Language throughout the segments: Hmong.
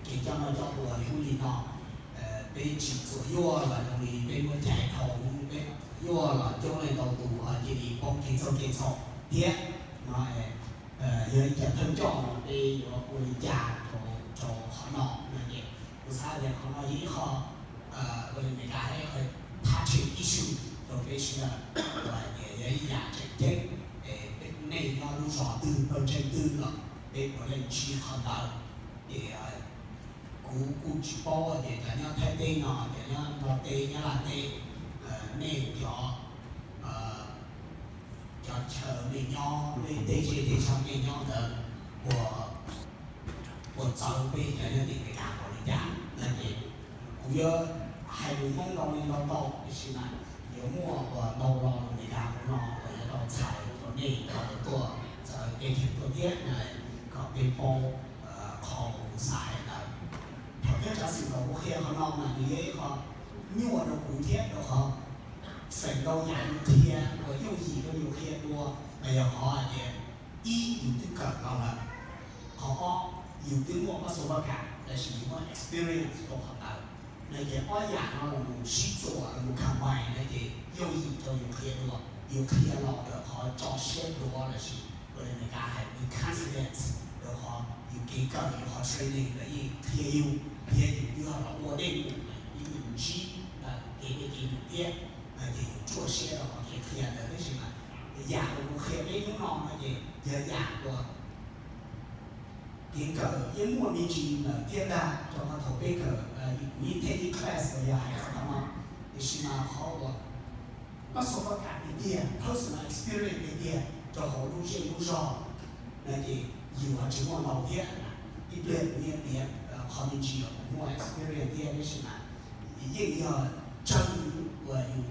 tsis coj noj coj ua li ub li no. Peb tsis txuas yuaj los zoo li peb muab cais dhau, peb txuas yuaj los coob leej ntau tus cia li poob kev txhaum kev txhaum thiab. No yog ib co thawj coj no peb yuav ua li cas rau qhov no no ces kuv xav tias qhov no yog ib qho ua li Meskas hais qhov touchy issue rau peb sawv daws, uas hais tias yog ib yam tseem ceeb. Nej nyob lub zos twg pawg ntseeg twg los peb puav leej ntsib qhov ntawd. Ces kuv kuj tsis paub tias cov nyob Thaib teb no, cov nyob Nplog teb, Nyab Laj teb, nej cov cov chaw nej nyob, nej tej zej tej zog nej nyob ntawd ua txawv peb cov nyob tim Meskas npaum li cas no ces kuv yuav hais lus Hmoob ntau li ntau ntau, tiam sis mas yuav muaj uas ntau lo lus Meskas no uas yuav tau txhais rau nej cov uas tuaj txawv peb chaw tuaj thiab na, kom peb paub qhov uas kuv xav hais ntawd. Thaum thiab tsav xwm kom kuv qhia qhov no mas nws yog ib qho nyuaj rau kuv thiab rau qhov feem ntau yam yus qhia uas yooj yim rau yus qhia dua, mas yog qhov hais tias ib, yus twb kawm los lawm, qhov ob, yus twb muaj pas xo pas kam, tab sis yus muaj experience rau qhov ntawd. No ces ob yam no los mus sib txuas los mus combine no ces yooj yim rau yus qhia dua, yus qhia los ntawm qhov tso siab dua lossis ua li Meskas hais confidence, rau qhov yus kev kawm, yus qhov training los yeej qhia yus, thiab yus twb ho los ua dej mus mas yus yeej ntsib ntawm kev dej kev num thiab, no ces yus ruaj siab rau qhov kev qhia ntawd. Tab sis mas yam uas kuv qhia peb hnub no no ces yog yam uas kev kawm yeej muaj me ntsis lawm thiab ntag, rau qhov thaum peb kawm, kuv yeej take ib class uas yog hais txog qhov no, tiam sis mas qhov uas pas xo pas kam tiag tiag, personal experience tiag tiag rau hauv lub zej lub zog no ces yus ho tsis muaj ntau thiab. Ib pliag kuv yeej piav qhov me ntsis uas kuv muaj experience thiab, tab sis mas yeej yog tsawg uas yus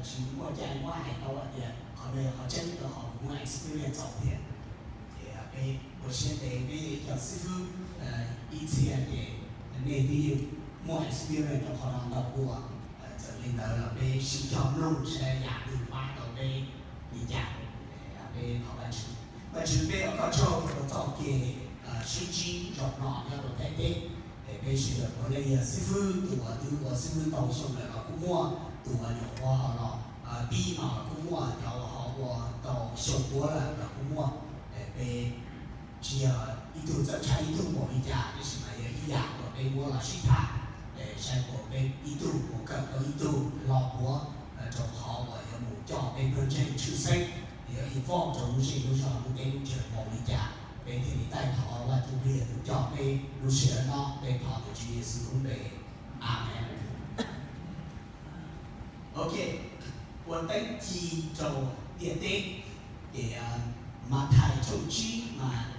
tsis muaj cai muab hais tau hais tias qhov no yog qhov tseeb rau qhov kuv muaj experience txaus thiab. Ces peb ua siab ntev, peb yog ib co xib fwb ib txhia ces nej twb yeej muaj experience rau qhov no ntau dua. Txawm li ntawd los peb sib cog mloog saib yam twg pab tau peb li cas. Peb thov Vajtswv, Vajtswv peb ua koj tsaug rau txoj kev sib ntsib zaum no nyob rau Thaib teb. Es peb sawv daws puav leej yog xib fwb, tus uas twb ua xib fwb tau xyoo lawm los kuj muaj, tus uas nyuam qhuav ho los pib no los kuj muaj, cov uas ho ua tau xyoo puav lawm los kuj muaj. Es peb tsis yog ib tug txawj ntshai ib tug npaum li cas, tab sis mas yog ib yam uas peb muab los sib tham, es saib puas peb ib tug puas kawm tau ib tug, los puav, rau qhov uas yuav mus coj peb pawg ntseeg tshwj xeeb, yuav involve rau lub zej lub zog lub teb lub chaws npaum li cas, peb thiaj li taij thov Vaj Ntsuj Plig tus coj peb lub sij hawm no. Peb thov tus Tswv Yexus lub npe, Amees. Ok, ua teeb ci rau ntiaj teb. Ces Mathais tshooj tsib mas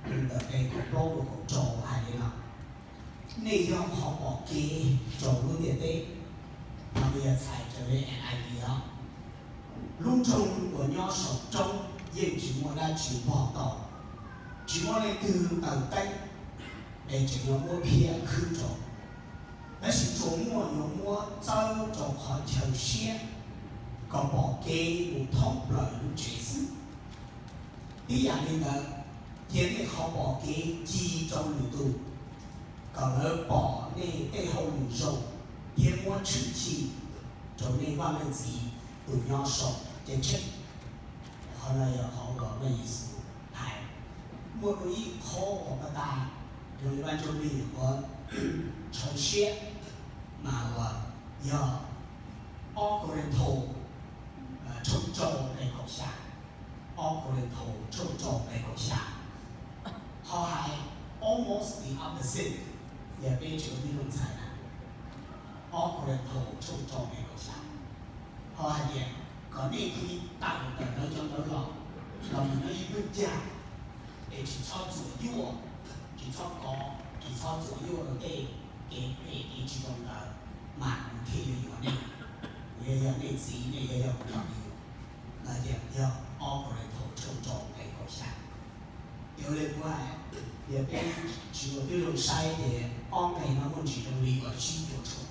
ntawm nqe kaum plaub rau kaum rau hais li no: Nej yog qhov pom kev rau lub ntiaj teb. No yog txhais raws li N I V os. Lub nroog uas nyob saum roob yeej tsis muaj dab tsi npog tau, tsis muaj leej twg taws teeb, es tseem yuav muab phiab khwb rau. Tab sis tsuas muaj yuav muab txawb rau qhov chaw siab, kom pom kev mus thoob plaws lub tsev xwb. Ib yam li ntawd, cia nej qhov pom kev ci rau lwm tus, kom lawv pom nej tej hauj lwm zoo thiab muab tshwm sim rau nej Vaj Leej Txiv tus nyob saum ceeb tsheej. Qhov no yog qhov uas Vaj Yexus hais. Muaj dua ib qho uas pas tas, zoo li Vaj Ntsuj Plig nyuam qhuav tshawv siab mas uas yog ob Kos Lis Thos tshooj rau nqe kaum xya. Ob Kos Lis Thos tshooj rau nqe kaum xya ho hais almost the opposite, yog peb tsis ua tib zoo txhais na. Ob Kos Lis Thos tshooj rau nqe kaum xya ho hais tias kom nej cia li tawm ntawm lawv cov ntawd los, los mus nyob ib lub cag, es tsis txhob txuam yuaj, tsis txhob kov, tsis txhob txuam yuaj rau tej kev phem kev tsis zoo ntawd, mas kuv thiaj li yuav nej, kuv yuav yog nej txiv, nej yuav yog kuv cov me nyuam. No ces yog ob Kos Lis Thos tshooj rau nqe kaum xya. Yog li kuv hais, yog peb tsis ua tib zoo saib ces ob nqe no muaj ntsis zoo li uas sib cuam tshuam.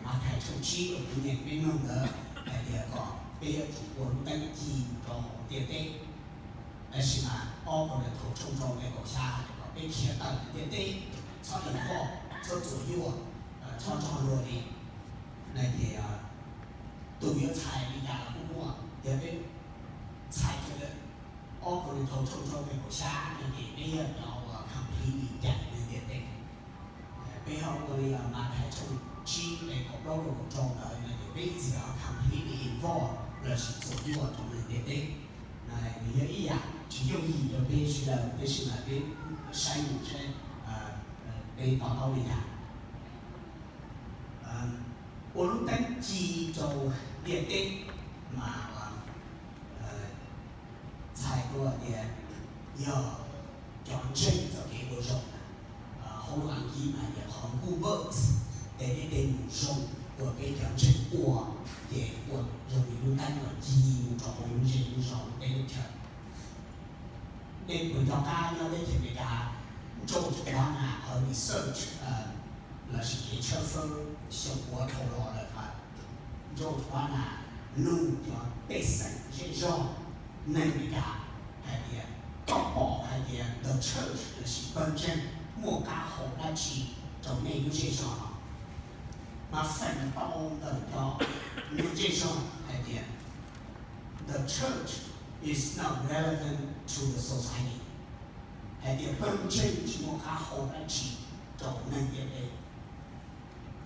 Mathais tshooj tsib uas kuv nyeem peb mloog ntawd hais tias kom peb yuav tsum ua lub teeb ci mus rau hauv ntiaj teb. Tab sis mas ob Kos Lis Thos tshooj rau nqe kaum xya hais kom peb khiav tawm ntiaj teb. txhob involve, txhob txuas yuaj, txhob nrog luag li. No ces tus yuav txhais li cas los kuj muaj, yog peb txhais ob Kauleethaus tshooj rau peb kaum xya no ces peb yog cov uas completely cais ntiaj teb. Peb ho ua li Mathais tshooj tsib nqe kaum plaub rau kaum rau ntawd no ces peb tsis yog completely involve lossis txuas yuaj rau ntiaj teb. Nws yog ib yam tsis yooj yim rau peb sawv daws, tab sis mas peb saib mus saib peb to taub li cas. Ua lub teeb ci rau ntiaj teb mas txhais tau tias yog cov ntseeg txoj kev ua zoo na. Hauv lus Askiv mas tias qhov good works, tej peb tej mus zoo uas peb cov ntseeg ua, ces ua zoo li lub teeb uas ci mus rau hauv lub zej lub zos lub teb lub chaw. Nej puas nco qab nyob teb chaws Amelikas, George Barna qhov research lossis kev tshawb fawb xyoo ua dhau los lawm mas George Barna nug cov pej xeem zej zog neeg Amelikas hais tias, koj pom hais tias the church lossis pawg ntseeg muaj qab hau dab tsi rau nej lub zej zog no? Mas feem ntau ntawm cov neeg zej zog hais tias the church is not relevant to the society, hais tias pawg ntseeg tsis muaj qab hau dab tsi rau neeg ntiaj teb.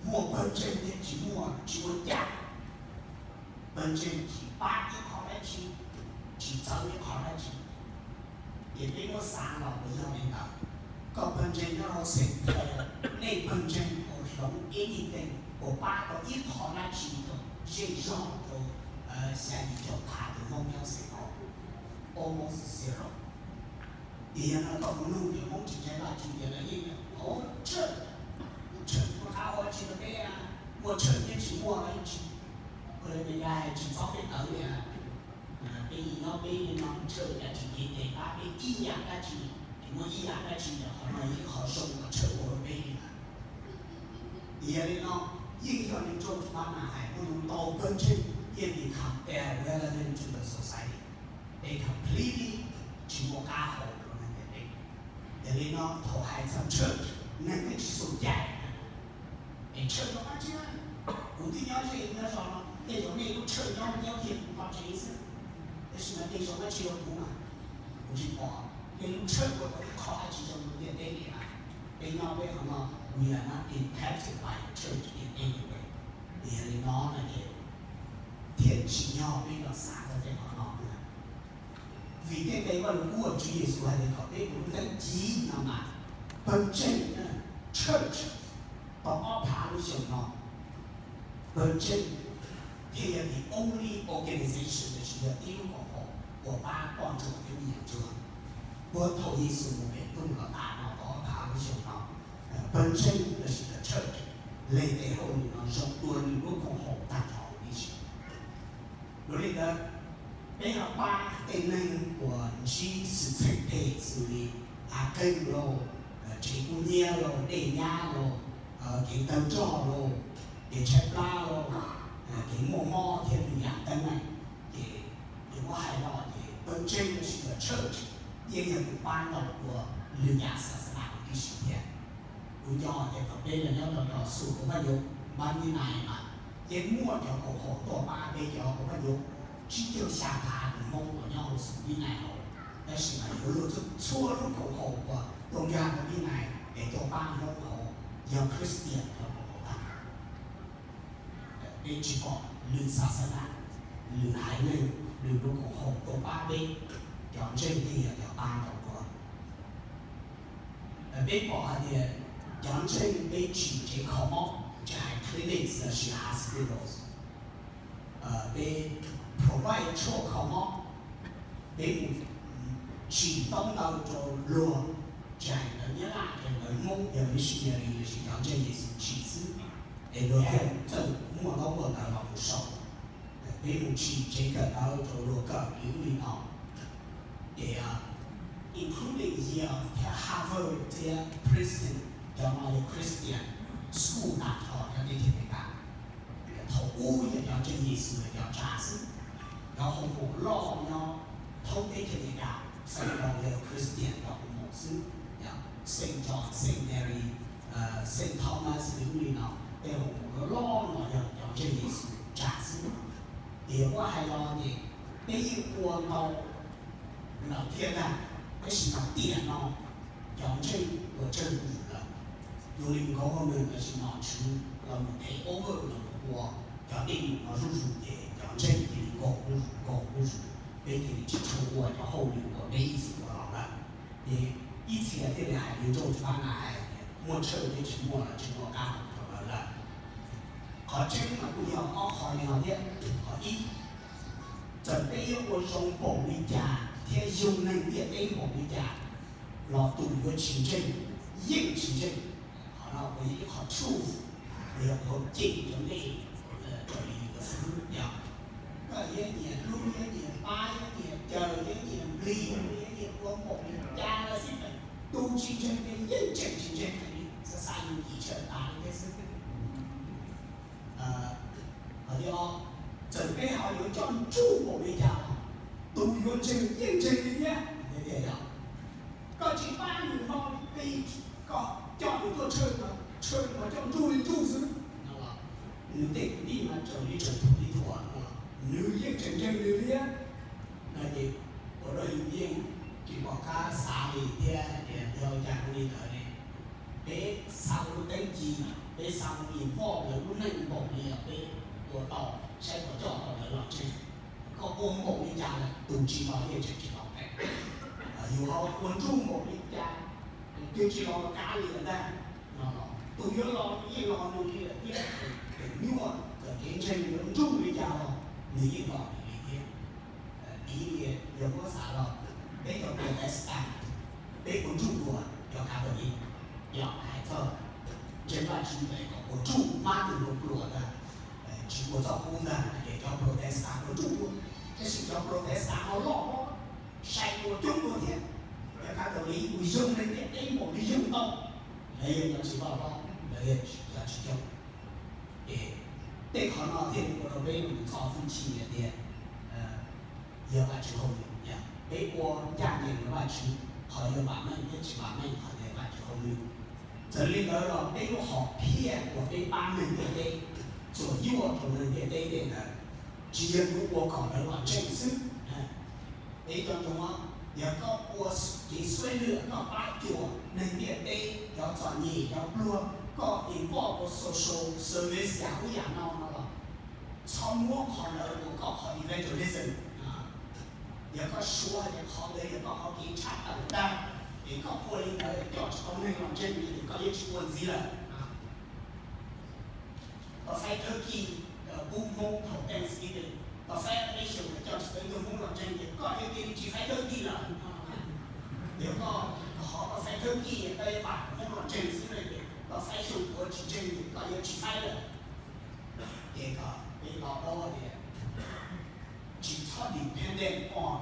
Muaj pawg ntseeg thiab tsis muaj tsis ua cas, pawg ntseeg tsis pab ib qho dab tsi, tsis txawv ib qho dab tsi. Ces peb muab xav los puas yog li ntawd? Koj pawg ntseeg nyob rau Xeem Pos, nej pawg ntseeg puas hloov ib nyuag teej, puas pab tau ib qho dab tsi rau zej zog rau xya yim caum phav tus Hmoob nyob Xeem Pos? Almost zero. Tiam no koj mus nug cov Hmoob tsis ntseeg Vajtswv tias lawv yeej ua tshawj, tshawj muaj qab hau dab tsi rau peb, muaj tshawj thiab tsis muaj los yeej tsis, ua li Meskas hais tsis txhob peb tawv li. Peb yeej nyob peb li no, tshawj yam tsis cev tes pab peb ib yam dab tsi, tsis muaj ib yam dab tsi yog qhov no ib qho zoo uas tshawj ua rau peb li lawm. Yog li no, yeej yog li George Barna hais, muaj ntau pawg ntseeg yeej become irrelevant to the society, they completely tsis muaj qab hau rau neeg ntiaj teb. Yog li no thaum hais txog church, neeg twb tsis xav cai. Es church zoo dab tsi? Kuv twb nyob ze nyob zoo no, tej zaum nej lub church nyob nyob kiag kuv qhov tsev xwb, tab sis mas tej zaum dab tsi rau kuv mas kuv tsis pom nej lub church ua tau ib qho dab tsi rau ntiaj teb li na. Peb nyob peb qhov no, we are not impacted by the church in any way. Yog li no no ces thiaj tsim nyog peb los xav txog tej qhov no na. Vim tej nqe Vaj Lug Kub uas Tswv Yexus hais tias kom peb ua lub teeb ci no mas pawg ntseeg, church, tau ob phav lub xyoo no, pawg ntseeg thiaj yog the only organization lossis yog tib lub koom haum uas pab poj ntsuam thiab me nyuam ntsuag. Puag thaum Yexus mus pem ntuj los tas no tau ob phav lub xyoo no, pawg ntseeg lossis the church lees tes hauj lwm no zoo dua nws lub koom haum tag nrho huv tib si. Yog li ntawd, peb ho pab tej neeg uas ntsib xwm txheej phem xws li av qeeg lauj, tsev kub hnyiab lauj, dej nyab lauj, kev tawg rog lauj, kev tshaib plab lauj, kev muaj mob thiab lwm yam teeb meem, ces yuav muab hais los ces pawg ntseeg lossis the church yeej yog tus pab ntau dua lwm yam xav xav huv tib si thiab. Kuv nco tias thaum peb los nyob rau cov xu hauv Vaj Nyuj, Npab Nyij Nais mas yeej muaj cov koom haum tuaj pab peb cov hauv Vaj Nyuj. Tsib caug xya phav tus Hmoob uas nyob hauv xu Nyij Nais hauv, tab sis mas yuav luag txhua lub koom haum uas tuaj nkag rau Nyij Nais es tuaj pab Hmoob hauv yog Christian cov koom haum tag. Peb tsis pom lwm xav xav huv, lwm haiv neeg, lwm lub koom haum tuaj pab peb, cov ntseeg yeej yog cov pab ntau dua. Peb pom hais tias cov ntseeg peb tsim tsev kho mob, tsis hais clinics lossis hospitals, peb provide tshuaj kho mob, peb mus tsim ntaub ntawv rau luag, tsis hais ntawv Nyab Laj, ntawv Hmoob, yog missionary lossis cov ntseeg Yexus tsim xwb, es luag thiaj txawj muaj ntaub muaj ntawv los mus sau. Peb mus tsim tsev kawm ntawv rau luag kawm li ub li no. Ces including Yale thiab Harvard thiab Princeton, cov no yog Christian school tag nrho nyob teb chaws Amelikas. Thaum ub yog cov ntseeg Yexus cov tsa xwb, cov hoos maum loj nyob thoob teb chaws Amelikas feem ntau yog Christian cov hoos maum xwb, yog Saint John, Saint Mary, Saint Thomas li lub li no, tej hauv loj loj no yog cov ntseeg Yexus tsav xwb. Ces yog muab hais los ces peb yeej ua ntau lawm thiab ntag, tab sis mas tiam no cov ntseeg ua tsawg zuj zus lawm. Yog li government los sis nom tswv los mus thev over los mus ua cov dej num no zuj zus ces cov ntseeg cia li nkaum zuj zus, nkaum zuj zus, peb cia li tsis tshua ua cov hauj lwm uas peb ib txwm ua los lawm. Ces ib txhia thiaj li hais li Ntsuj Paj na hais tias muaj tshawj thiab tsis muaj los tsis muaj qab hau rau lawv lawm. Qhov tseeb mas kuj yog ob qho li no thiab. Qhov ib, txawm peb yuav ua zoo npaum li cas thiab yoog neeg ntiaj teb npaum li cas los tus yuav tsis ntseeg yeej tsis ntseeg. Qhov no kuj yog ib qho truth, kuj yog qhov cem rau nej raws li yus xwb yog. Koj yuav nyiam hlub, yuav nyiam pab, yuav nyiam caw, yuav nyiam nplig, yuav nyiam ua npaum li cas los xij peem, tus tsis ntseeg ces yeej tseem tsis ntseeg li, xav xav yus yim tshaj tas li thiab xwb. Qhov thib ob, txawm peb ho yuav coj nruj npaum li cas los tus yuav ntseeg yeej ntseeg li thiab. Tias yog koj tsis pab nws no, koj coj nws tuaj tshawj, tshawj mas coj nruj li nruj xwb no los nws tej kwv tij mas raws li tseem thuam li thuam no los nws yeej tseem ntseeg nws thiab. No ces ua rau yus yeej tsis pom qab xav li thiab hais tias yog ua cas ua li ntawd li. Peb xav ua lub teeb ci, peb xav mus involve lawv lub neej npaum li os, peb ua tau saib puas coj tau lawv los ntseeg. Koj ua npaum li cas lawm tus tsis los yeej tseem tsis los pem. Yus ho ua nruj npaum li cas twb tsis los kav li lawm ntag. No los tus yuav los yeej los nws li lawm thiab. Tus nyuaj txawm kev ntseeg yuav nruj li cas los nws yeej los nws li thiab. Piv li yog muab xav los peb cov Protestant, peb ua nruj dua cov Catholic, yog hais txog ntseeg Vajtswv es kom ua nruj, mab tus hluas pluas ntag, tsis ua txoj kub ntag ces cov Protestant ua nruj dua. Tab sis cov Protestant ho loj, sai dua coob dua thiab. Cov Catholic uas yoog neeg ntiaj teb npaum li yoog ntau, lawv yeej tsis loj hlob, lawv yeej tsis coob. Ces tej qhov no thiaj li ua rau peb mus txo hwj chim hais tias yog Vajtswv hauj lwm, peb ua ncaj ncees rau Vajtswv, qhov yog vam meej thiab tsis vam meej qhov tias Vajtswv hauj lwm. Txawm li ntawd los peb lub hom phiaj uas peb pab neeg ntiaj teb, txuas yuaj rau neeg ntiaj teb tej ntawd, tsis yog yuav ua kom lawv los ntseeg xwb. Peb cov ntsoov, yog koj ua kev suaib lwm koj pab cuam neeg ntiaj teb, cov txom nyem, cov pluag, koj involve ua social service yam ub yam no no los txhob muab qhov ntawd ua koj qhov evangelism. Yog koj suav hais tias qhov ntawd yog koj qhov kev tshaj tawm ntag, es koj ua li ntawd coj tsis tau neeg los ntseeg li, koj yeej tsis ua ntxiv lawm. Koj faib thawj kij pub Hmoob thaum Thanksgiving, koj faib peb xyoos coj tsis tau ib tug Hmoob los ntseeg ces koj yuav cia li tsis faib thawj kij lawm. Yog koj, qhov koj faib thawj kij koj yuav pab Hmoob los ntseeg xwb no ces koj faib xyoo puav tsis ntseeg ces koj yuav tsis faib lawm. Ces kom peb to taub tias tsis txhob dependent on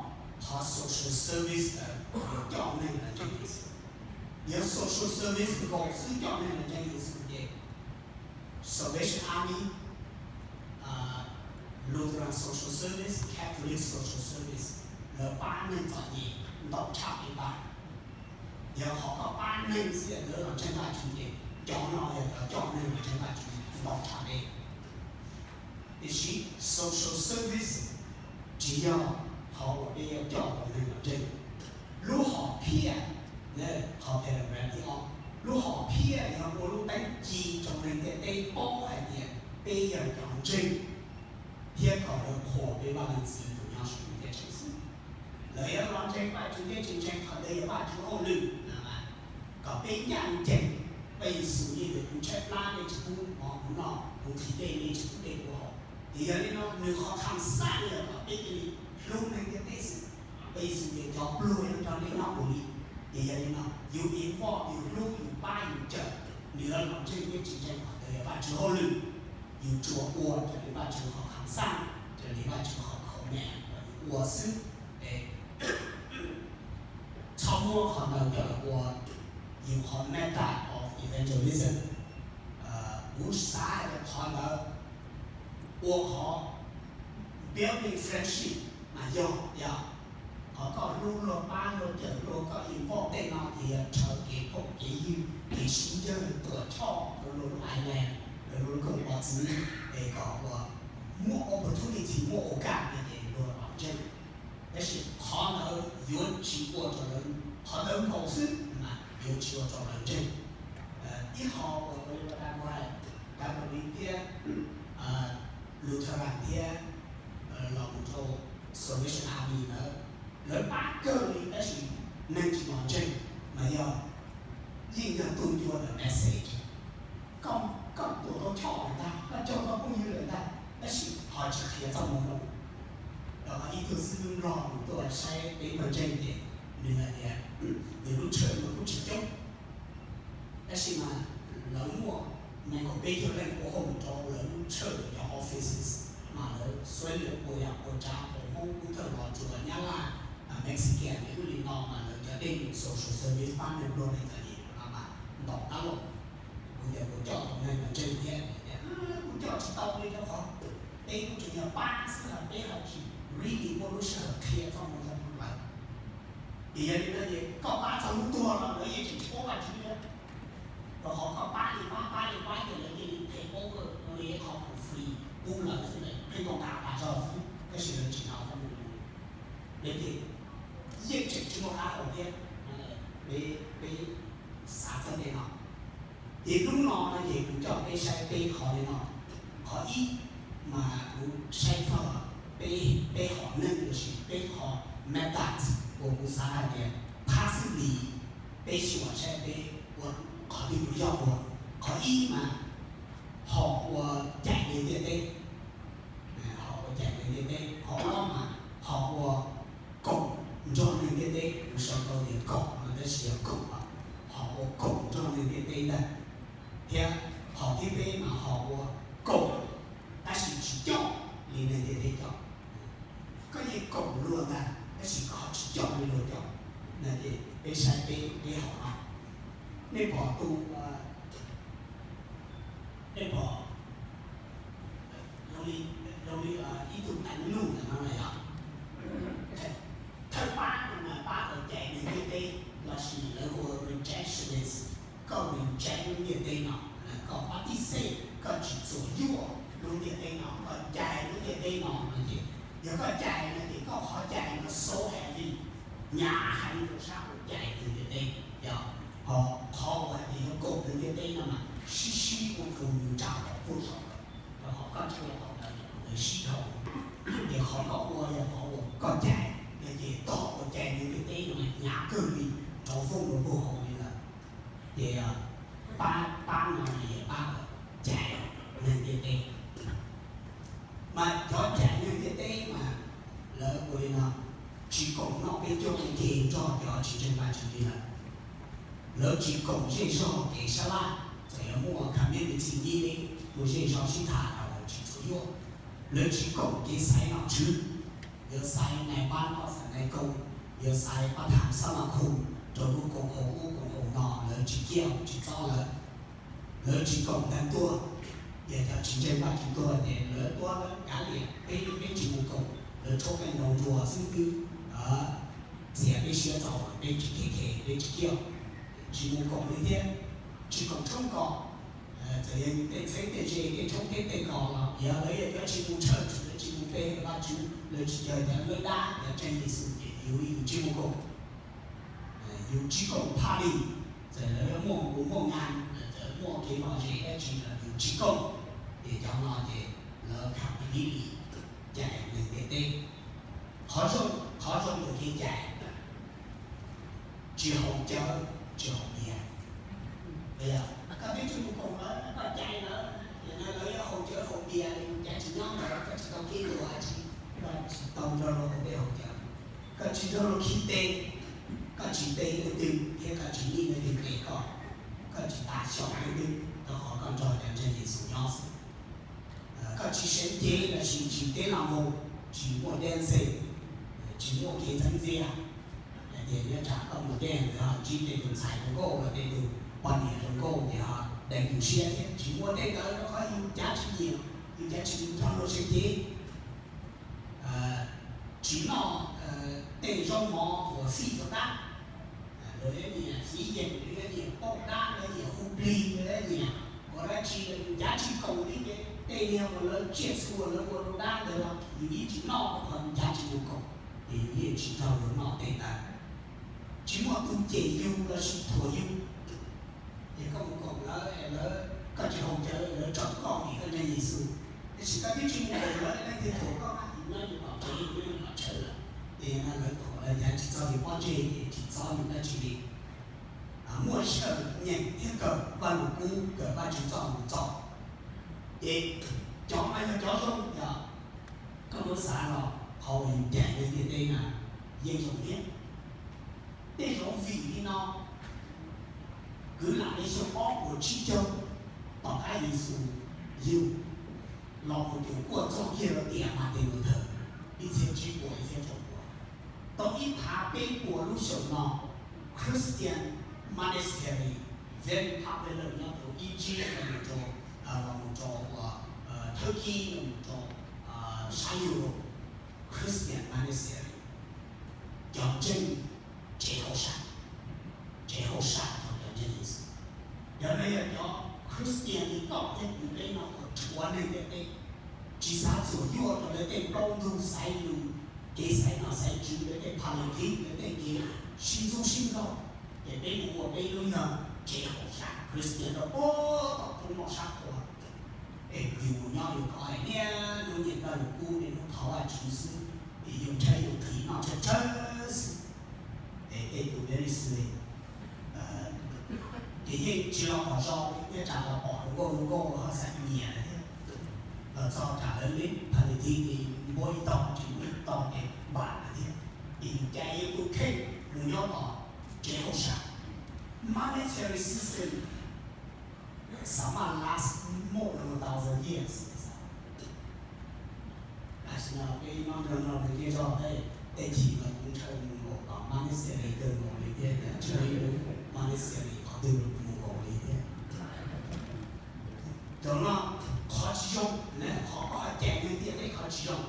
qhov social service ntawd yuav coj neeg los ntseeg Yexus. Yog social service nkaus xwb coj neeg los ntseeg Yexus ces Salvation Army, Lutheran Social Service, Catholic Social Service, lawv pab neeg txom nyem ntau tshaj peb pab. Yog qhov koj pab neeg xwb lawv los ntseeg Vajtswv ces cov no yog cov coj neeg los ntseeg Vajtswv ntau tshaj peb. Tiam sis social service tsis yog qhov uas peb yuav coj tau neeg los ntseeg. Lub hom phiaj, qhov telegram ib ob, lub hom phiaj yog ua lub teeb ci rau neeg ntiaj teb paub hais tias peb yog cov ntseeg thiab kom lawv qhuas peb Vaj Leej Txiv tus nyob saum ntuj teb tsev xwb. Lawv yuav los ntseeg Vajtswv thiab tsis ntseeg qhov ntawd yog Vajtswv hauj lwm. Kom peb ncaj ncees, Vaj Yexus yeej tias kuv tshaib plab nej tsis pub mov kuv noj, kuv nqhis dej nej tsis pub dej kuv haus. Ces yog li no nws qhov kham xaj yog kom peb cia li hlub neeg ntiaj teb xwb. Vaj Yexus tias cov pluag yuav nrog nej nyob mus li. Ces yog li no yus involve, yus hlub, yus pab, yus cawm, nws yuav los ntseeg thiab tsis ntseeg qhov ntawd yog Vajtswv hauj lwm. Yus tsuas ua raws li Vajtswv qhov kham xaj, raws li Vajtswv qhov command uas yus ua xwb. Txhob muab qhov ntawd coj los ua yus qhov method of evangelism. Kuv xav hais tias qhov ntawd ua qhov building friendship mas yog, yog qhov koj hlub luag, pab luag, cawm luag, koj involve tej no ces yog rhawv kev phooj kev ywg, kev sib ntseeg tuam choj rau luag lub island, rau luag lub koog pov txwv, es kom uas muaj opportunity, muaj o ka no ces luag los ntseeg. Tab sis qhov ntawd yuav tsis ua rau lawv, qhov ntawd nkaus xwb mas yuav tsis ua rau lawv ntseeg. Ib qho uas ua li ua dab ua hais, Calvary thiab Lutheran thiab los mus rau Salvation Army ntawd, lawv pab kawg li tab sis neeg tsis los ntseeg, mas yog yeej yog tus yuav the message. Koj, koj tuam tau choj lawm ntag, koj cog tau phooj ywg lawm ntag, tab sis ho tsis qhia txoj moo zoo. Los ib tug xib hwb Nplog mus tuaj saib peb pawg ntseeg ces nws hais tias nws lub tshawj mas kuj tsis coob, tab sis mas lawv muaj nees nkaum peb caug leej ua hauj lwm rau lawv lub tshawj cov offices, mas lawv xuav lias ua yam ua tsav rau Hmoob, Hmoob thawj los tsuas Nyab Laj, Mexican, ib yam li no mas lawv cov dej social service pab neeg pluag neeg txom nyem no mas ntaus qab los. Kuv tias kuv coj tau neeg los ntseeg thiab, kuv tias kuv coj tsis tau li rau qhov peb kuj tseem yog pab xwb, peb ho tsis really muaj lub sij hawm qhia txoj moo zoo rau lawv. Ces yog li no ces koj pab txog hnub tuag los lawv yeej tseem tsis paub Vajtswv li. Rau qhov koj pab li pab, pab li pab ces lawv cia li phem paub, ua li qhov pub free pub lawv xwb, pheej ntaus nqa tas zog xwb, tab sis lawv tsis hnov txoj moo zoo. Peb ces yeej tseem tsis muaj qab hau thiab. Peb, peb xav txog tej no. Ces hnub no no ces kuv coj peb saib peb qhov li no. Qhov ib, mas kuv saib txog peb, peb hom neeg lossis peb qhov methods uas kuv xav hais tias phab xwb li peb xyuas saib peb ua qhov twg mus yog ua. Qhov ib mas hom uas cais neeg ntiaj teb, hom uas cais neeg ntiaj teb. Qhov ob mas hom uas koom nrog neeg ntiaj teb, kuv sau tau tias koom no tab sis yog koom, hom uas koom nrog neeg ntiaj teb ntag. Thiab qhov thib peb mas hom uas koom tab sis tsis coj li neeg ntiaj teb coj. Koj yeej koom luag ntag tab sis koj ho tsis coj li luag coj. No ces peb saib peb, peb hom no. Nej pom tus, nej pom zoo li, zoo li ib tug teev lug ntawm no na yog. Thawj pab no mas pab uas cais neeg ntiaj teb lossis lawv hu ua rejectionist. Koj reject lub ntiaj teb no, koj pab tib xej, koj tsis txuam yuaj lub ntiaj teb no, koj cais lub ntiaj teb no no ces, yog koj cais no ces koj qhov cais no so heavy, hnyav heev rau sab uas cais neeg ntiaj teb. Yog ho qhov uas hais tias yuav koom neeg ntiaj teb no mas sib sib ua rau nws nra kom tuaj saum lawm, rau qhov koj tsis ua qhov ntawd lawv sib dhau. Ces qhov koj ua yog qhov uas koj cais no ces tog uas cais neeg ntiaj teb no mas hnyav kawg li, nrov vooj rau puag hauv li lawm. Ces pab, pab no yog pab cais neeg ntiaj teb. Mas cov cais neeg ntiaj teb mas lawv ua li no, tsis koom noj peb caug ua ke nrog cov tsis ntseeg Vajtswv li lawm. Lawv tsis koom zej zog kev sab laj, txawm yog muaj community meeting, muaj zej zog sib tham los lawv tsis txuam yuaj. Lawv tsis koom kev xaiv nom tswv, yuav xaiv nais pab noj xaiv nais koom, yuav xaiv pab tham xab ma khum rau lub koom haum ub koom haum no, lawv tsis kiaj tsis txob lawv. Lawv tsis koom tag tuaj, ces cov tsis ntseeg Vajtswv tuaj ces lawv tuaj kav liam peb, peb tsis mus koom, lawv tshuab qeej ntaus nruas xwb twb txiav peb siab txaus, peb tsis khe khe, peb tsis kiaj, tsis mus koom li thiab. Tsis koom tshoob kos, txawm yog tej txheeb tej ze tej tshoob tej kos los yog lawv yog cov tsis mus church, lawv tsis mus pe Vajtswv, lawv tsis caw cov lawb dab cov ntseeg Yexus ces yus li yus tsis mus koom. Yus tsis koom party, txawm lawv muaj nqus muaj ngas, txawm muaj kev lom zem dab tsi los yus tsis koom. Ces cov no ces lawv completely cais neeg ntiaj teb. Qhov zoo, qhov zoo ntawm kev cais, tsis haus cawv tsis haus npias. Koj twb tsis mus koom lawv, koj cais lawv, lawv yuav haus cawv haus npias, cav tsis nyob ntawd, koj tsis tau kev tua dab tsi, koj tsis tau nrog luag ua dej haus cawv, koj tsis nrog luag khib teb, koj tsis pe leej twg thiab koj tsis nij leej twg pe koj, koj tsis tas xyaum leej twg, rau qhov koj nrog cov ntseeg Yexus nyob xwb. Koj tsis seev cev lossis tsis teb lo mus, tsis muaj dance, tsis muaj kev ntxeev ntxias. Hais tias nyob tsam koj mus dance ntawd ho ntsib tej tus ntxhais zoo nkauj los tej tus poj niam zoo nkauj ces ho deev yus siab thiab. Tsis muaj tej ntawd rau qhov yus cav tsis nyiam, yus cav tsis nrog luag seev cev. Tsis noj tej zaub mov uas fij rau dab. Luag yuav nyiam fiv yeem, luag yuav nyiam pauj dab, luag yuav nyiam hu plig. Tig nyiam ua dab tsi los yus ncav tsis koom li ces tej niag uas lawv tsiaj txhu uas lawv ua rau dab ntawd los yus yeej tsis noj, qhov ncav tsis mus koom ces yus yeej tsis nrog luag noj tej ntawd. Tsis muaj tus cem yus los sis thuam yus. Ces koj mus koom lawv, lawv, koj tsis haus cawv lawv tso koj vim koj ntseeg Yexus. Tiam sis koj twb tsis mus koom lawv, leej twg thuam koj mas yus nyob yus tom tsev, yus nyob yus tom tsev lawm. Ces no lawv thuam lawv ncav tsis txog yus pob ntseg ces tsis txhob yus dab tsi li. Muaj sij hawm nyeem thiab kawm Vaj Lug Kub, kawm Vajtswv txoj lus txog. Ces cov mas yog cov zoo yog koj muab xav los qhov uas yus cais neeg ntiaj teb na yeej zoo thiab. Tej zaum vim li no kwv lam li xyoo ob puas tsib caug tom qab Yexus yug los mus ces kuaj txog kiag rau tiam Martin Luther ib txhiab tsib puas ib txhiab rau puas. Tau ib phav peb puas lub xyoo no, Christian monastery very popular nyob rau Egypt los mus rau, los mus rau uas Turkey los mus rau sab Europe, Christian monastery, cov ntseeg tsev hauj sam, tsev hauj sam rau cov ntseeg Yexus. Cov no yog cov Christian li koj thiab kuv peb no uas rhuav neeg ntiaj teb, tsis xav txuam yuaj rau lawv tej plaub ntug xaiv lus, kev xaiv nom xaiv tswv, lawv tej politics, lawv tej kev sib ntxub sib nkaug, ces peb mus ua peb lub yog tsev hauj sam Christian rau puag tom roob moj sab qhua. Es yus mus nyob yus kov hais niaj hnub niam Vaj Lug Kub niaj hnub thov Vajtswv xwb, es yus ntshaw yus qhis noj tsawg tsawg xwb. Es tej tus very sweet ces yeej tsis los pom zoo, nyob tsam los pom hluas nkauj hluas nkauj ho xav nyiam lawm thiab. Los txog tsam lawv li politics ces yus npuab ib tog tsis npuab ib tog ces npam lawm thiab. Ces yus cais yus tus kheej mus nyob tom tsev hauj sam. Monastery system xav mas last more than a thousand years. Tam sim no peb nyob nrog nrog nws thiaj zog tej, tej chim no kuv ntshaw mus nkaum tom monastery kawg nkaus li thiab, tsis muaj ib lub monastery qhov twg mus nkaum li thiab. Cov no qhov tsis zoo, qhov koj cais neeg ntiaj teb qhov tsis zoo.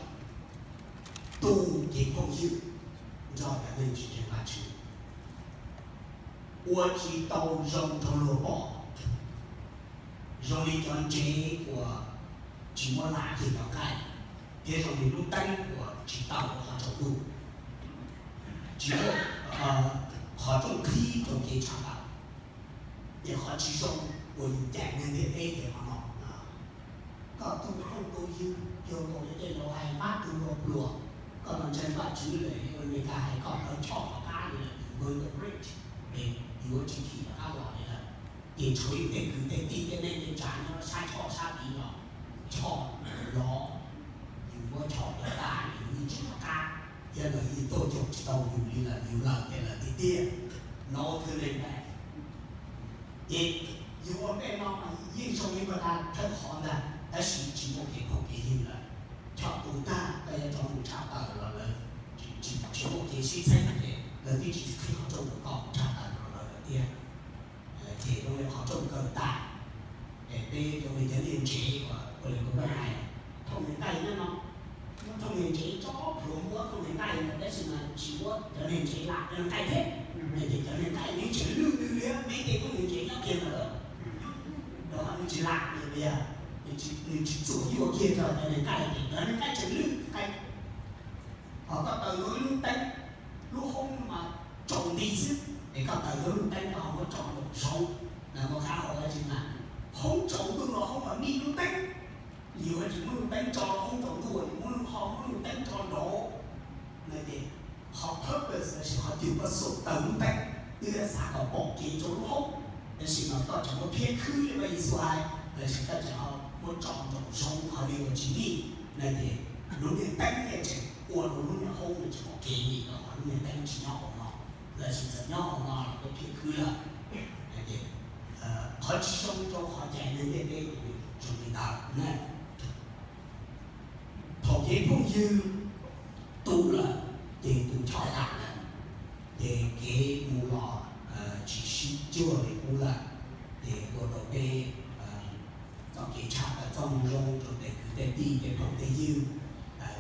Tu kev phooj ywg nrog cov neeg tsis ntseeg Vajtswv ua tsis tau zoo rau luag pom, zoo li cov ntsev uas tsis muab lam kiag cov nqaij, thiab zoo li lub teeb uas tsis tau rau qhov tsaus ntuj, tsis muaj qhov rooj qhib rau kev tshaj tawm. Ces qhov tsis zoo uas yus cais neeg ntiaj teb ces qhov no. Koj tu phooj tu ywg, yog nkaus li tej laus hais pab tu luag pluag, koj los ntseeg Vajtswv lawm, ua Meskas hais koj hlawv choj tom qab li lawm, yus burn the bridge, es yus ua tsis khim rov qab los li lawm. Ces tshuav yus tej kwv tej tij tej neej tej tsav nyob sab choj sab tid los, choj los, yus muab choj plawv tas yus yeej tsis rov qab, yog lawv yeej tuaj caum tsis tau yus li lawm, yus lawm ces lawm tiag tiag. No twb li ntawd. Ces yus ua ntej no mas yeej zoo li ua tau thawj qhov ntag, tab sis tsis muaj kev phooj kev ywg lawm. Choj tu tag koj yuav rov mus tshaj tawm los lawv tsis muaj kev sib txheeb ces lawv twb tsis qhib qhov rooj rau koj mus tshaj tawm rau lawv lawm thiab. Ces zoo li qhov rooj kaw tas, es peb zoo li cov niag ntsev uas ua li kuv hais, thooj niag nqaij nyob no, muab thooj niag ntsev tso plhuav, muab thooj niag nqaij ntawd tab sis mas tsis muab cov niag ntsev lam cov niag nqaij thiab. Ces cov niag nqaij nws tseem lwj lwj li, neb tej thooj niag ntsev nyob kiag ntawd, nws tsis lam li, nws tsis txuam yuaj kiag rau cov niag nqaij, ces cov niag nqaij tseem lwj nqaij. Ho koj taws tau ib lub teeb, lub hoob mas tsaus nti xwb, es koj taws tau lub teeb koj ho muab tso nraum zoov, muaj qab hau dab tsi mas hoob tsaus ntuj los hoob los nij lub teeb. Yus tsis muab lub teeb tso hoob tsaus ntuj, yus muab lub, ho muab lub teeb tso nraud no ces qhov purpose lossis qhov twg koj xav taws lub teeb, twb xav kom pom kev rau lub hoob, tab sis mas koj tseem muab phiab khwb li Yexus hais, tab sis koj tseem ho muab tso nraum zoov qhov li uas tsis nij no ces lub niag teeb yeej tseem ua rau lub niag hoob tsis pom kev li, rau qhov lub niag teeb tsis nyob hauv no, lossis txawm nyob hauv no los muab phiab khwb lawm. Qhov tsis zoo rau qhov cais neeg ntiaj teb zoo li ntawd na. Thaum kev phooj ywg tu lawm, ces tus choj tas lawm, ces kev mus los tsis sib cuag li qub lawm, ces ua rau peb txoj kev tshaj tawm txoj moo zoo rau tej kwv tej tij tej phooj tej ywg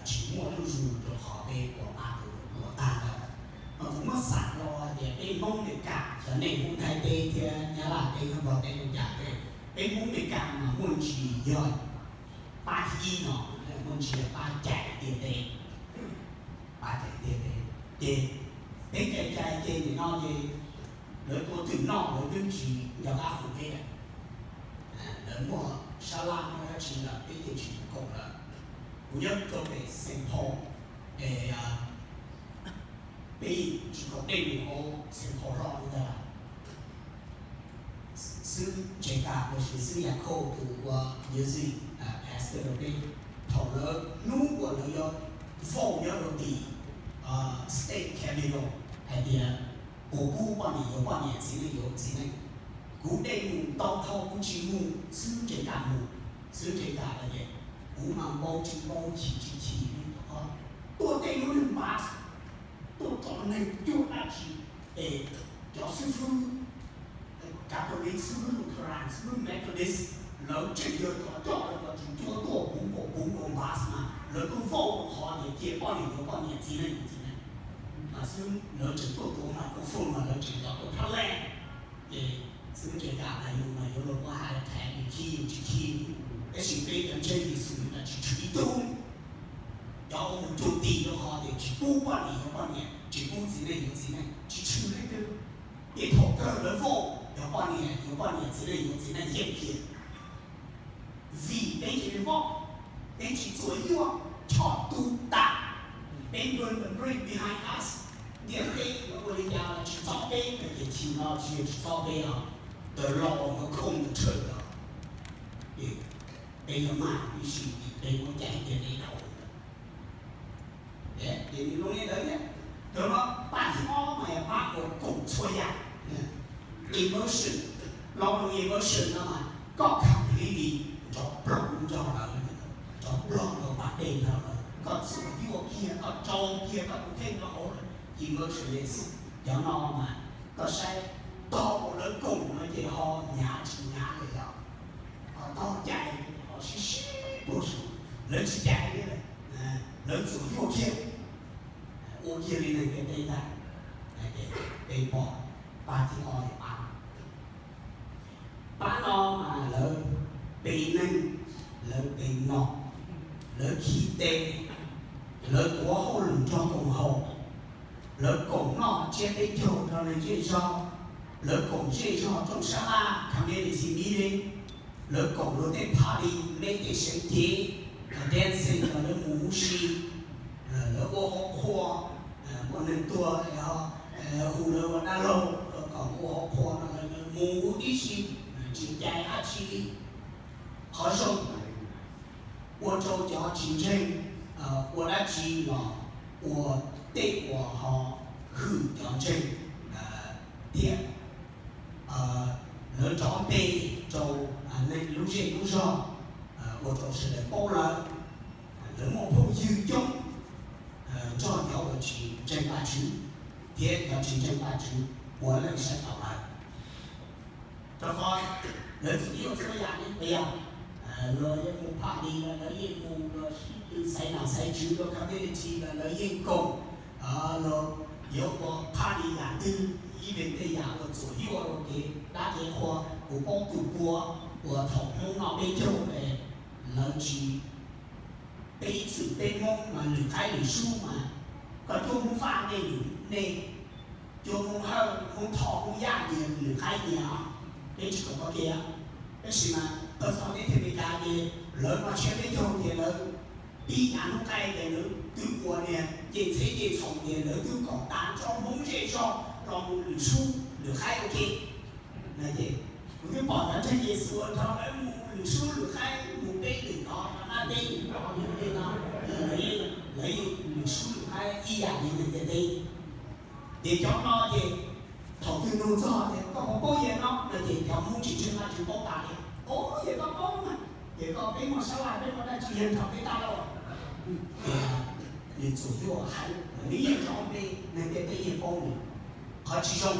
tsis muaj zuj zus rau qhov peb ua pab tus hluas tag lawm. Mas kuv muab xam los Tias peb Hmoob Amelikas, xyov nej Hmoob Thaib teb thiab Nyab Laj teb, Nplog teb, Nplog cas teb, peb Hmoob Amelikas mas muaj ntsis yog pab thib ib no, muaj ntsis yog pab cais ntiaj teb, pab cais ntiaj teb. Ces peb cais cais ces nim no ces lawv tua twm noj lawv twb tsis nco qab hu peb lawm. Lawv muaj sab laj muaj dab tsi lawm peb ces tsis mus koom lawm. Kuv nyob rau pem Saint Paul, es peb tsis koom dej mus hauv Saint Paul loj li ntag. Xib hwb Jay Kam los sis xib hwb Yakhauj tus ua music pastor rau peb, thaum lawv hnub uas lawv yuav vote nyob rau tim state capitol hais tias puas pub poj niam yuav poj niam, txiv neej yuav txiv neej, kuv dej mus tau dhau kuv tsis mus, xib hwb Jay Kam mus. Xib hwb Jay Kam hais tias kuv mas npau tsis npau, chim tsis chim, tuaj tej lub neeg npav, tuaj tso neeg cuag dab tsi, es cov xib hwb Catholic, xib hwb Lutheran, xib hwb Methodist, lawv tseem yog cov coj lawv cov tseem cuag tuaj puv nkaus puv nkaus npav mas lawv tuaj vote qhov tias cia poj niam yuav poj niam, txiv neej yuav txiv neej. Mas xwb lawv tseem tuaj tuav mas kuv fun mas lawv tseem cov tuaj phab lej. Ces xib hwb Jay Kam hais yus mas yuav luag muab hais thev yus khib yus tsis khib, tab sis peb cov ntseeg Yexus mas tsis tshwm ib tug. Cov uas mus cuag tim rau qhov tias tsis pub poj niam yuav poj niam, tsis pub txiv neej yuav txiv neej, tsis tshwm leej twg. Ces thaum kawg lawv vote cov poj niam yuav poj niam, txiv neej yuav txiv neej yeej kiag. Vim peb tsis vote, peb tsis txuas yuaj choj tu tas, peb burn the bridge behind us. Ntiaj teb yuav ua li cas los tsis txob peb, ces chim no tsis yog tsis txob peb os, the law will come to church os. Peb yuav mag ib sim, peb muab cais ntiaj teb dhau lawm. Ces nws zoo li ntawd thiab. Cov no pab thib ob mas yog pab uas koom txhua yam. Emotion, lo lus emotion no mas koj completely nrov plog nrog lawv, nrov plog nrog pas dej nrog lawv, koj txuas yuaj kiag, koj tsau kiag koj tus kheej rau hauv lawv. Emotionless, cov no mas koj saib tog uas lawv koom no ces ho hnyav tsis hnyav li os, ho tog cais ho sib sib puag saum, lawv tsis cais li, lawv txuas yuaj kiag, ua kiag li neeg ntiaj teb ntag. Peb pom pab thib ob li pab, pab no mas lawv pe neeg, lawv pe nom, lawv khi tes, lawv tuav hauj lwm nrog koom haum, lawv koom noj tsiab peb caug nrog neeg zej zog, lawv koom zej zog rooj sab laj community meeting, lawv koom luag tej party, lawv tej seev cev, dancing, lawv mus huv si, lawv ua qhuas, muaj neeg tuag hu lawv ua dab laug kom ua qhuas no, lawv mus huv tib si, tsis cais dab tsi li. Qhov zoo ua rau cov tsis ntseeg ua dab tsi los ua tej uas ho hwm cov ntseeg thiab lawv rov npe rau neeg lub zej lub zog ua rau sawv daws paub lawv. Lawv muaj phooj ywg coob nrog cov uas tsis ntseeg Vajtswv thiab cov tsis ntseeg Vajtswv puav leej saib taus lawv. Rau qhov lawv txwm yuav txhua yam li tias, luag yeej mus party los lawv yeej mus, luag sib tw xaiv nom xaiv tswv, luag community los lawv yeej koom, luag yuav ua party yam twg, ib yam tej yam uas txuam yuaj rau kev dab kev qhua. Kuv paub tus pua uas thaum Hmoob noj peb caug es lawv tsis, peb ib txwm peb Hmoob mas lwm qaib lwm sub mas, koj cuab Hmoob Vaj nej lwm nej, cuab Hmoob Hawj, Hmoob Thoj, Hmoob Yaj nyias lwm qaib nyias, peb tsis koom qhov kev. Tab sis mas tau txog teb chaws Amelikas ces lawv no tshiab peb caug ces lawv pib av hnub qaij ces lawv twb ua niag ncej txheb ncej txhoov ces lawv twb kom tas tsob Hmoob zej zog los mus lwm sub lwm qaib ua ke. Kuv twb pom cov ntseeg Yexus nrog lawv mus lwm sub lwm qaib, mus peb lwm tod rov qab peb lwm tod, lawv yeej lwm sub lwm qaib ib yam li neeg ntiaj teb. Ces cov no ces thaum twg nug txog tias koj puas paub yam no no ces cov Hmoob tsis ntseeg Vajtswv paub tas li, o, yog koj paub mas, ces koj, peb muaj sab laj peb muaj dab tsi yog nrog peb tab laj. Nws txuas yuaj hais, nws yeej rov npe, neeg ntiaj teb yeej paub nws. Qhov tsis zoo,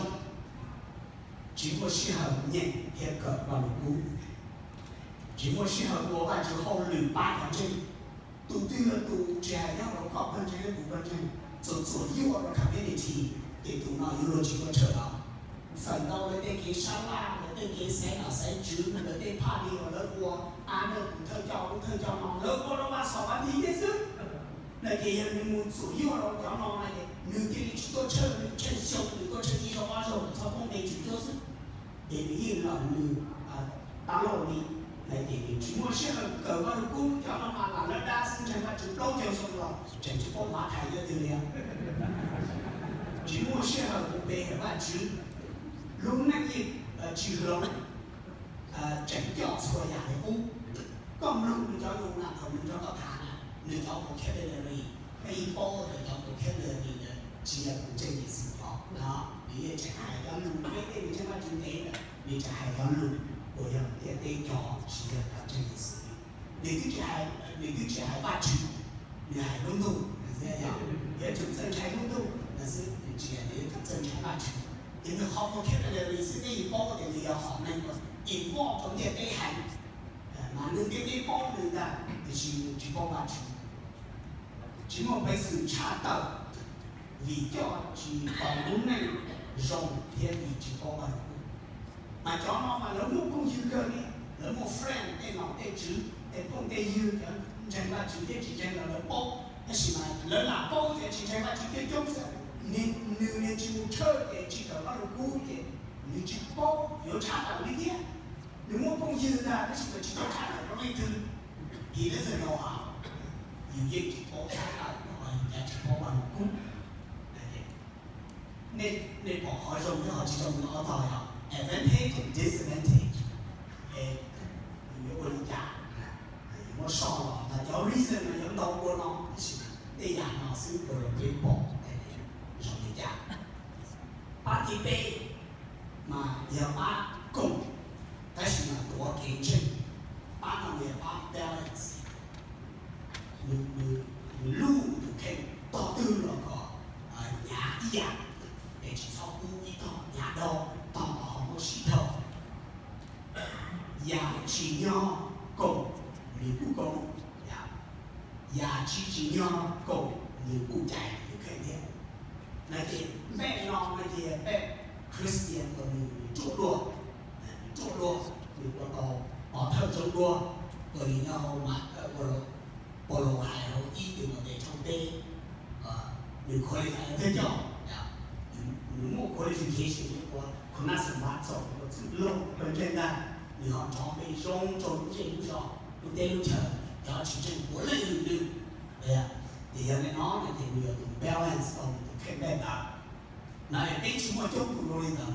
tsis muaj sij hawm nyeem thiab kawm Vajluskub, tsis muaj sij hawm ua Vajtswv hauj lwm pab cov ntseeg. Tus twg los tus, tsis hais nyob rau koj pawg ntseeg thiab kuv pawg ntseeg, txuas txuas yuaj rau community, Ces tus no yuav luag tsis tuaj tshawj los. Feem ntau lawv tej kev sab laj, lawv tej kev xaiv nom xaiv tswv, lawv tej phaj li uas lawv ua, a, nws tus thawj coj ub thawj coj no, lawv ua rau vaj xom vaj ntxwv thiab xwb. No ces yog nws mus txuam yuaj rau cov no no ces nws thiaj li tsis tuaj tshawj, nws tsheej xyoo nws tuaj tshawj ib zaug ob zaug txhob poob npe tswv cuab xwb. Ces nws yeej los nws, a, tab lauj li, ces nws tsis muaj sij hawm kawm Vaj Lug Kub, cov no mas lam lab dab xwb, ntseeg Vajtswv plaub caug xyoo los tseem tsis paub Mathais leej twg li. Tsis muaj sij hawm mus pe hawm Vajtswv, lub neej yeej tsis hloov, tseem coj txhua yam li qub. Koj mloog nws cov lus na, thaum nws nrog koj tham na, nws cov vocabulary, koj yeej paub tias cov vocabulary ntawd tsis yog tus ntseeg Yexus cov no. Nws yeej tseem hais cov lus peb tej nws ntseeg Vajtswv ntev lawm, nws tseem hais cov lus uas yog ntiaj teb cov, tsis yog cov ntseeg Yexus. Nws twb tsis hais, nws twb tsis hais Vajtswv, nws hais lub ntuj, nws xwb yog, yuav tsum txawj ntshai lub ntuj no xwb, nws tsis hais nws yuav tsum txawj ntshai Vajtswv. Ces nws qhov vocabulary xwb peb yeej paub tias nws yog hom neeg uas involve rau ntiaj teb heev, mas nws ntiaj teb paub nws ntag, tiam sis nws tsis paub Vajtswv. Tsis muaj peev xwm tshaj tawm, vim coj tsis tau lub neej zoo thiab vim tsis paub Vaj Lug Kub. Mas cov no mas lawv muaj phooj ywg kawg li, lawv muaj friend, tej nom tej tswv, tej phooj tej ywg cov ntseeg Vajtswv thiab tsis ntseeg los lawv paub, tab sis mas lawv lam paub cov tsis ntseeg Vajtswv thiab coob xwb. Nws, nws niag tsis mus tshawj ces tsis kawm Vaj Lug Kub ces nws tsis paub yuav tshaj tawm li thiab. Nws muaj phooj ywg ntag tab sis mas tsis tau tshaj tawm rau leej twg. He doesn't know how. Yus yeej tsis paub tshaj tawm rau yus cov tsis paub Vaj Lug Kub. Nej pom qhov zoo thiab qhov tsis zoo nyob ob tog yog advantage and disadvantage. Yus yuav ua li cas, yus muab soj los mas cov reason mas yuav ntau ua no, tab sis tej yam no xwb ua rau peb pom zoo li cas. Pab thib peb mas yog pab koom, tab sis mas tuav kev ntseeg. Pab no yog pab balance. Nws luj nws tus kheej tog twg los kom hnyav ib yam, es tsis txhob kub ib tog, hnyav dhau, tog los ho muab sib dhau. Yam tsim nyog koom nws kuj koom, yam tsis tsim nyog koom nws kuj cais tus kheej thiab. No ces npej no no ces npej Christian uas nws ruaj dua, nws ruaj dua, nws ua tau pov thawj zoo dua, ua li nyob hauv mas Paulus hais hauv ib Timautes tshooj peb, nws qualify thawj coj, nws muaj qualification ua khun nab xas mas txaus ua txwj laug ntseeg ntag, nws ho nrov npe zoo rau lub zej lub zos lub teb lub chaw, cov tsis ntseeg puav leej yws nws. Ces yog li no no ces nws yog tus balance tau nws tus kheej npej ntawd. No peb tsis muaj coob tus zoo li ntawd,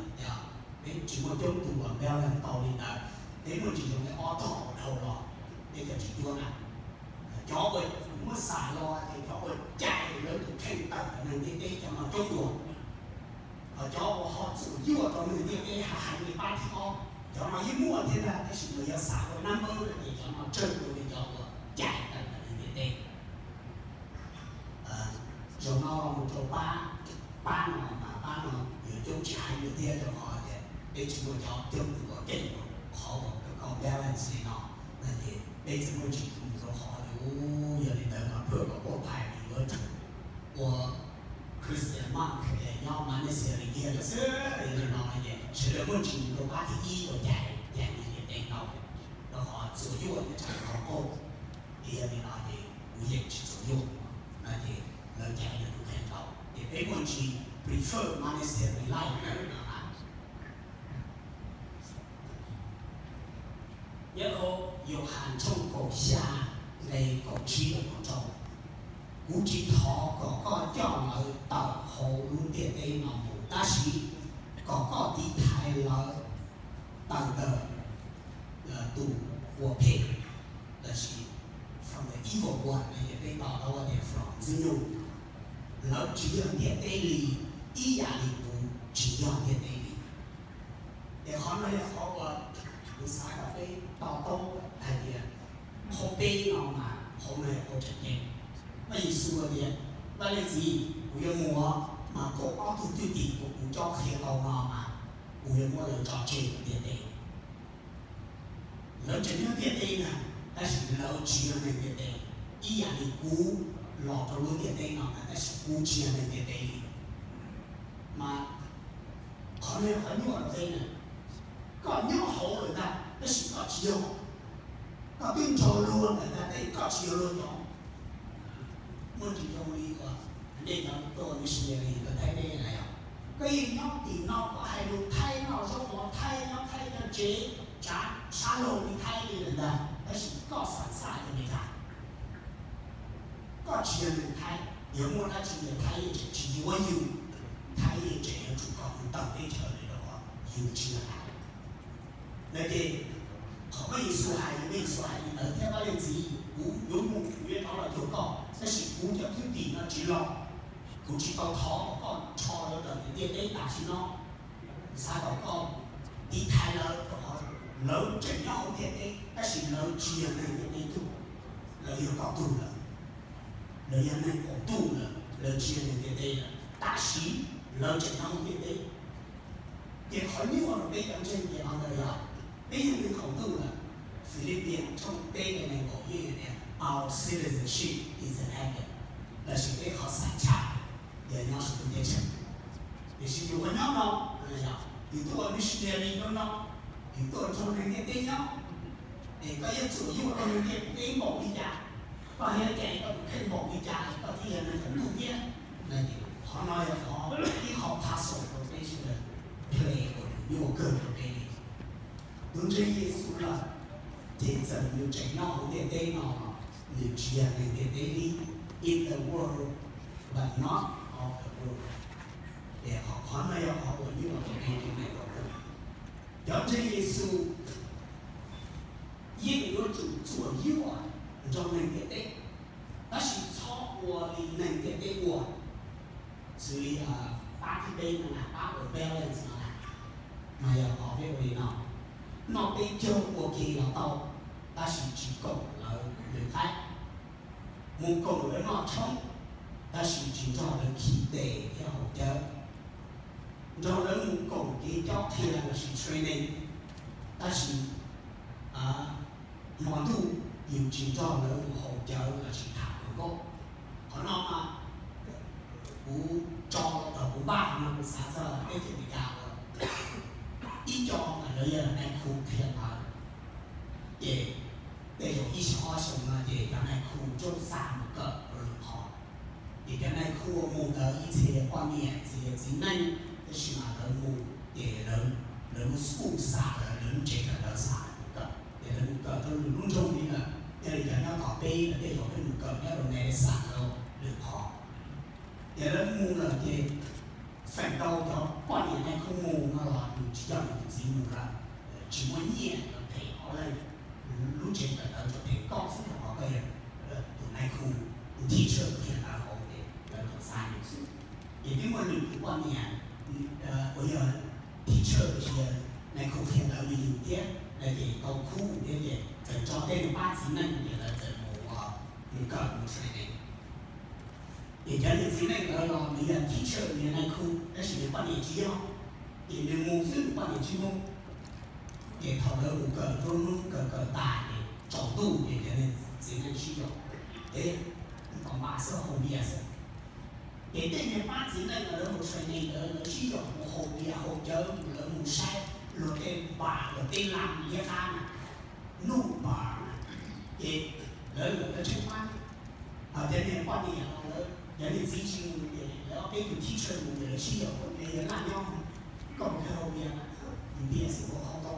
peb tsis muaj coob tus uas balance tau li ntawd, peb muaj ntsis zoo li ob tog uas dhau los peb cov tsis cuab na. Cov uas muab xav los ces cov uas cais lawv tus kheej tawm ntawm neeg ntiaj teb cov no coob dua. Cov uas ho txuam yuaj rau neeg ntiaj teb hais li pab thib ob, cov no yeej muaj thiab ntag, tab sis yog xav ua nab npawb no ces cov no tsawg dua li cov uas cais tawm ntawm neeg ntiaj teb. Zaum no los mus rau pab, pab no mas pab no yuav coob tsis hais li thiab rau qhov tias peb tsis muaj cov coob tus uas keej qhov uas koj balance li no, no ces peb txawm muaj ntsis mus rau qhov tias yog li ntawd mas phwj los puaj phais li yuav tsum ua Christian monk es nyob monastery kiag lawm xwb. Yog li no ces sawv daws muaj ntsis mus rau pab thib ib uas cais, cais li tias cais tau, rau qhov txuam yuaj thiab tsam qhov qaug. Ces yog li no ces kuv yeej tsis txuam yuaj, no ces lawv cais lawv tus kheej tau, ces peb muaj ntsis prefer monastery life no na. Nyob hauv Yauhas tshooj kaum xya nqe kaum tsib los rau, kuv tsis thov kom koj coj lawv tawm hauv lub ntiaj teb no mus, tab sis kom koj tiv thaiv lawv tawm ntawm tus uas phem, lossis from the evil one, no ces peb to taub tias from Ntxwg Nyoog. Lawv tsis yog ntiaj teb li, ib yam li kuv tsis yog ntiaj teb li. Ces qhov no yog qhov uas kuv xav kom peb to taub hais tias qhov peb no mas qhov no yog qhov tseem ceeb. Pab Yexus hais tias, Vaj Leej Txiv, kuv yuav mus mas kaum ob tug thwj tim uas kuv cob qhia tau no mas kuv yuav muab lawv tso tseg ntiaj teb. Lawv tseem nyob ntiaj teb na, tab sis lawv tsis yog neeg ntiaj teb. Ib yam li kuv los rau lub ntiaj teb no na, tab sis kuv tsis yog neeg ntiaj teb li. Qhov no qhov nyuaj rau peb na, koj nyob hauv lawm ntag tab sis koj tsis yog, koj twb nrog luag lawm ntag tab sis koj tsis yog luag cov. Muaj ntsis zoo li uas nej cov tuaj missionary tuaj Thaib teb na yog, koj yeej nyob tim no koj hais lus Thaib noj zaub mov Thaib nyob Thaib nyob tsev tsav sab laug li Thaib li lawm ntag tab sis koj xav xaj li Meskas. Koj tsis yog neeg Thaib, yog muaj dab tsi yog Thaib yeej tsis yuav yus, Thaib yeej tseem yuav tsum kom yus tawm teb chaws li rau qhov yus tsis yog Thaib. Lawv ces qhov Peb Yexus hais, Peb Yexus hais li ntawd thiab pab leej txiv, kuv yuav mus, kuv yuav rov los cuag koj, tab sis kuv cov thwj tim no tsis los, kuv tsis tau thov kom koj rho lawv raws ntiaj teb tam sim no. Xav kom koj tiv thaiv lawv, rau qhov lawv tseem nyob hauv ntiaj teb tab sis lawv tsis yog neeg ntiaj teb tug, lawv yog koj tug lawm. Lawv yog neeg qaum tug lawm, lawv tsis yog neeg ntiaj teb lawm tab sis lawv tseem nyob hauv ntiaj teb. Ces qhov nyuaj rau peb cov ntseeg ces qhov ntawd yog peb yog neeg qaum tug lawm. Philippians tshooj peb nqe nees nkaum yeej tias our citizenship is in heaven, lossis peb qhov xav tshaj yog nyob saum ntuj teb chaws. Tiam sis yus qhov nyob no, yus tuaj ua missionary no no, yus tuaj nrog neeg ntiaj teb nyob, es koj yuav txuam yuaj rau neeg ntiaj teb npaum li cas, koj thiaj cais koj tus kheej npaum li cas koj thiaj yog neeg qaum tug thiab. Qhov no yog qhov ib qho puzzle rau peb sawv daws, play uas nyuaj kawg rau peb li. Tus ntseeg Yexus lawm, ces txawm nws tseem nyob hauv ntiaj teb no los nws tsis yog neeg ntiaj teb li. In the world, but not of the world. Ces qhov no yog qhov uas nyuaj rau peb li. Cov ntseeg Yexus yeej yuav tsum txuam yuaj nrog neeg ntiaj teb, tab sis txhob ua li neeg ntiaj teb ua. Xws li pab thib peb no na, pab ua balance no na, mas yog qhov peb ua li no, noj peb caug ua ke los tau, tab sis tsis koom lawv lwm qaib. Mus koom lawv noj tshoob, tab sis tsis nrog lawv khi tes thiab haus cawv. Nrog lawv mus koom kev cob qhia lossis training, tab sis hmo ntuj yus tsis nrog lawv mus haus cawv lossis tham hluas nkauj. Qhov no mas kuv tso rau kuv npaj no kuv xav txog teb chaws Amelikas uas ib co mas lawv yog nais khu qhia ntawv, ces tej zaum ib xyoo ob xyoo no ces cov nais khu coj xa mus kawm rau lwm qhov. Ces cov nais khu mus ntawd ib txhia poj niam txiv, txiv neej, tab sis mas lawv mus ces lawv lub school xa lawv, lawv lub tsev kawm ntawv xa lawv mus kawm, ces lawv mus kawm rau lwm lub nroog li lawm. Yog li cov nyob tom peb los tej zaum peb mus kawm nyob rau Madison rau lwm qhov. Ces lawv mus lawm ces feem ntau cov poj niam nais khu mus no los nws tsis coj nws tus txiv mus lawm, tsis muaj nyiaj los phem ob leeg, lub tsev kawm ntawv tsuas phem koj xwb rau qhov koj yog tus nais khu, tus teacher qhia ntawv hauv ces lawv tsuas xa yus xwb. Ces twb muaj lwm tus poj niam uas yog teacher los sis nais khu qhia ntawv li yus thiab, ces tau khub thiab ces txawm tso tej nws pab txiv neej ces lawv txawm mus, mus kawm mus training. Ces cov niag txiv neej ntawd los nws yog teacher, nws yog nais khu, tab sis nws poj niam tsis yog, ces nws mus xwb nws poj niam tsis mus. Ces thaum lawv mus kawm nruab hnub kawm kawm tas ces tsaus ntuj ces cov niag txiv neej sib yaum, es kom npam xwb haus npias xwb. Ces tej niag pab txiv neej uas lawv mus training ntawd lawv sib yaum mus haus npias haus cawv, lawv mus saib luag tej npam luag tej lam liab qab na, nuj npam na, ces lawv, lawv tshaib plab. Cov niag poj niam los lawv, cov niag txiv tsis mus ces lawv ob peb tus teacher mus ces lawv sib yaum, yog laj nyob, koj mus haus npias, npias xwb ua haus tau